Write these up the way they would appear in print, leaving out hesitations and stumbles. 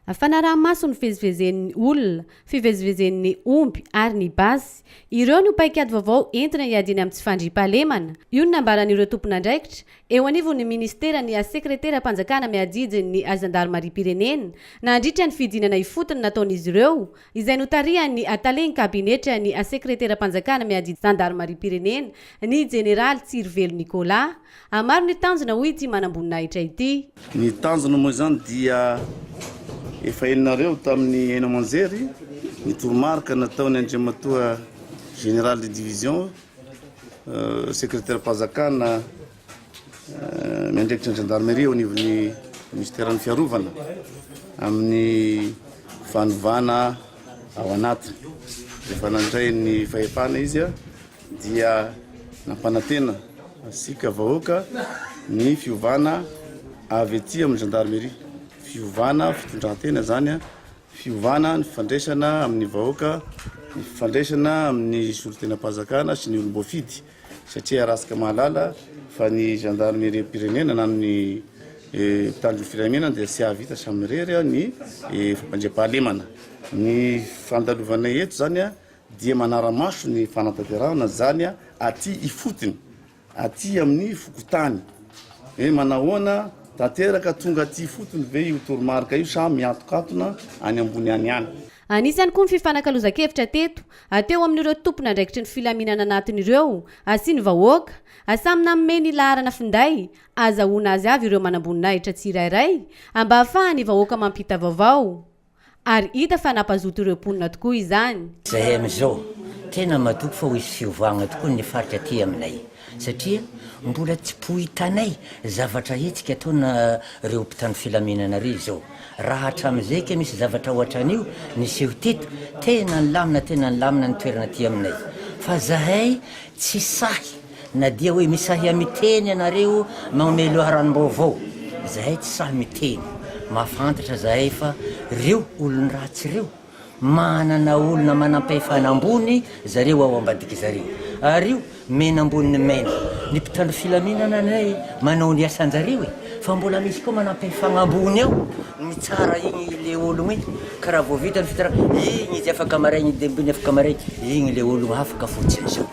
Fanaraha-maso ny fivezivezen'ny olona, fivezivezen'ny omby ary ny basy. Ireo no paikady vaovao entina hiadiana amin'ny tsy fandriampahalemana. Io no nambaran'ireo tompon'andraikitra eo anivon'ny minisiteran'ny sekreteram-panjakana miadidy ny zandarimariam-pirenena nandritra ny fidinana ifotony nataon'izy ireo izay notarihan'ny talen'ny kabinetra ny sekreteram-panjakana miadidy zandarimariam-pirenena ny jeneraly Tsirivelo Nicolas. Maro ny tanjona hoy ity manamboninahitra ity. Ny tanjona moa izany dia efa henonareo tamin'ny haino aman-jery ny toromarika nataon'ny Andriamatoa Général de Division, Sekreteram-panjakana miandraikitra ny Gendarmerie eo anivon'ny Minisiteran'ny Fiarovana amin'ny fanovana ao anatiny. Rehefa nandray ny fahefana izy dia nampanantena antsika vahoaka ny fiovana avy aty amin'ny gendarmerie, fiovana fitondran-tena zany, fiovana ny fifandraisana amin'ny vahoaka, ny fifandraisana amin'ny solontenam-panjakana sy ny olom-boafidy satria arasika mahalala fa ny gendarmerie-pirenena na ny mpitandro ny filaminana dia tsy hahavita samirery ny fampandriampahalemana. Ny fandalovanay eto zany dia manara-maso ny fanatanterahana izany aty ifotony, aty amin'ny fokontany, hoe manahoana tanteraka tonga aty ifotony ve io toromarika io sa miantokantona any ambony any ihany. Anisan'ny koa ny fifanakalozan-kevitra teto, teo amin'ireo tompon'andraikitry ny filaminana anatiny ireo sy ny vahoaka. Samy nanome ny laharana finday azahoana azy avy ireo manamboninahitra tsirairay mba ahafahan'ny vahoaka mampita vaovao. Ary hita fa nampazoto ireo mponina tokoa izany. Zahay amin'izao tena matoky fa ho hisy fiovagna tokoa ny faritra aty aminay satria mbola tsy po hitanay zavatra hetsika ataona reo mpitandro filaminana reo izao. Raha hatramizay ke misy zavatra ohatran'io niseho teto tena nilamina tena nilamina ny toerana aty aminay fa zahay tsy sahy Na dia hoe misahia miteny ianareo magnome loharanom-baovao, zahay tsy sahy miteny. Mahafantatra zahay fa reo olon-dratsy reo manana olona manampahefana ambony zareo ao ambadiky zareo. Ary io mena ambonin'ny mena. Ny mpitandro filaminana anie manao ny asan-jareo e! Fa mbola misy koa manampahefagna ambony ao mitsara igny le ologno igny. Ka raha vao vita ny fitsarana, igny izy afaka maraigny de mbony afaka maraigny, igny le ologno afaka fotsiny zao.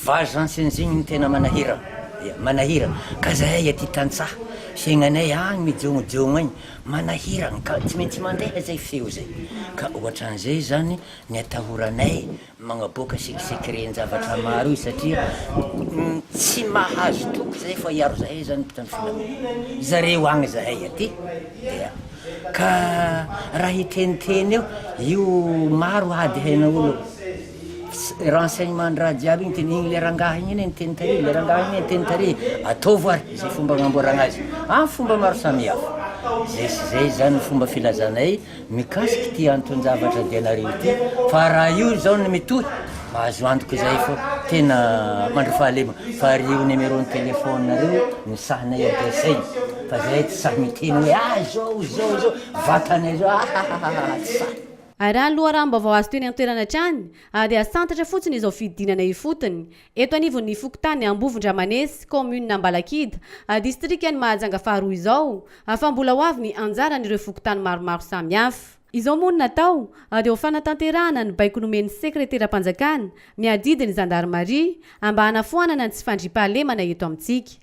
Vazaha sy ny zegny no tena manahira ya manahira ka zahay aty tantsaha fiaignanay agny mijognojogno agny manahiragna ka tsy maintsy mandeha zay feo zay ka ohatran'izay zany ny atahoranay magnaboaka secret-n-javatra maro io satria tsy mahazo toky zahay fa hiaro zahay zany mpitandro filaminana zareo agny zahay aty dia ka raha hiteniteny eo io maro ady hain'olo. Renseignement ny raha jiaby igny teny igny le rangahy igny anie niteny tary, le rangahy igny niteny tary, ataovy ary zay fomba agnamboaragna azy, amin'ny fomba maro samihafa, zay sy zay zany ny fomba filazanay mikasiky ty anton-javatra dianareo ity, fa raha io zao no mitohy, mahazo antoka zahay fa tena mandry fahalema, fa ry io numéro ny téléphone nareo ny sahinay ampiasaina, fa zahay tsy sahy miteny hoe ah zao zao zao, vatanay zao ahahaha tsy sahy. Raha ny loharanom-baovao azo teny an-toerana hatrany dia santatra fotsiny izao fidinana ifotony eto anivon'ny fokontany Ambovondramanesy, kaominina Ambalakida, distrikan'i Mahajanga faharoa izao fa mbola ho avy ny anjaran'ireo fokontany maromaro samihafa. Izao moa no natao dia ho fanatanterahana ny baiko nomen'ny sekreteram-panjakana miadidy ny zandarimaria mba hanafoanana ny tsy fandriampahalemana eto amintsika.